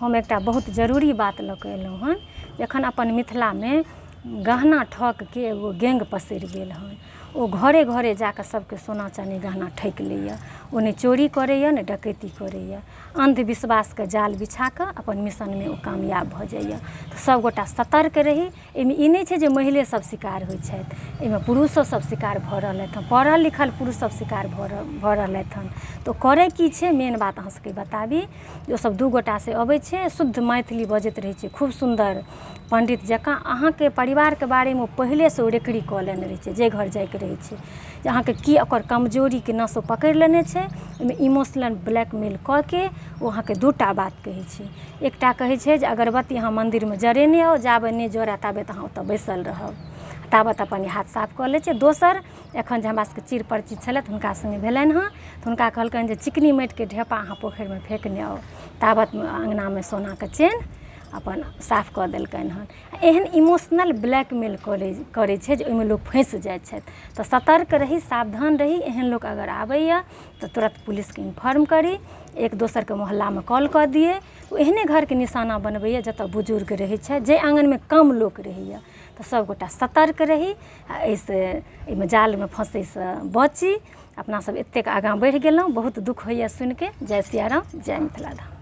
हम एकटा बहुत जरूरी बात लऽ कऽ एलहुँ हन। एखन अपन मिथिलामे गहना ठकके एगो गैंग पसरि गेल हन। ओ घरे घरे जाकऽ सबके सोना चानी गहना ठकि लैए। ओ नहि चोरी करैए, नहि डकैती करैए। अन्धविश्वासके जाल बिछाकऽ अपन मिशनमे ओ कामयाब भऽ जाइए। तऽ सबगोटा सतर्क रही। एहिमे ई नहि छै जे महिले सब शिकार होइ छथि, एहिमे पुरुषो सब शिकार भऽ रहलथि हँ, पढ़ल लिखल पुरुष सब शिकार भऽ रहलथि हन। तऽ ओ करै की छै, मेन बात अहाँ सबके बताबी जे ओसब दू गोटासँ अबै छै, शुद्ध मैथिली बजैत रहै छै, खूब सुन्दर पण्डित जकाँ। अहाँके परिवारके बारेमे ओ पहिलेसँ ओ रेकड़ी कऽ लेने रहै छै। जाहि घर जाइके रहै छै जे अहाँके की ओकर कमजोरीके नस ओ पकड़ि लेने छै। ओहिमे इमोशनल ब्लैकमेल कऽ के ओ अहाँके दूटा बात कहै छै। एकटा कहै छै जे अगरबत्ती अहाँ मन्दिरमे जरेने आउ, जाबे नहि जरए ताबे अहाँ ओतऽ बैसल रहब, ताबत अपन हाथ साफ कऽ लै छै। दोसर, एखन जे हमरा सबके चिर परिचित छलथि, हुनका सङ्गे भेलनि हँ। तऽ हुनका कहलकनि जे चिकनी माटिके ढेपा अहाँ पोखरिमे फेकने आउ, ताबतमे अङ्गनामे सोनाके चेन अपन साफ कऽ देलकनि हँ। एहन इमोशनल ब्लैकमेल करै छै जे ओहिमे लोक फँसि जाइ छथि। तऽ सतर्क रही, सावधान रही। एहन लोक अगर आबैए तऽ तुरन्त पुलिसके इन्फॉर्म करी, एक दोसरके मोहल्लामे कॉल कऽ दियै। ओ एहने घरके निशाना बनबैए जतऽ बुजुर्ग रहै छथि, जाहि आङ्गनमे कम लोक रहैए। तऽ सबगोटा सतर्क रही आ एहिसँ एहिमे जालमे फँसैसँ बची। अपना सब एतेक आगाँ बढ़ि गेलहुँ, बहुत दुःख होइए सुनिके। जय सियाराम, जय मिथिला धाम।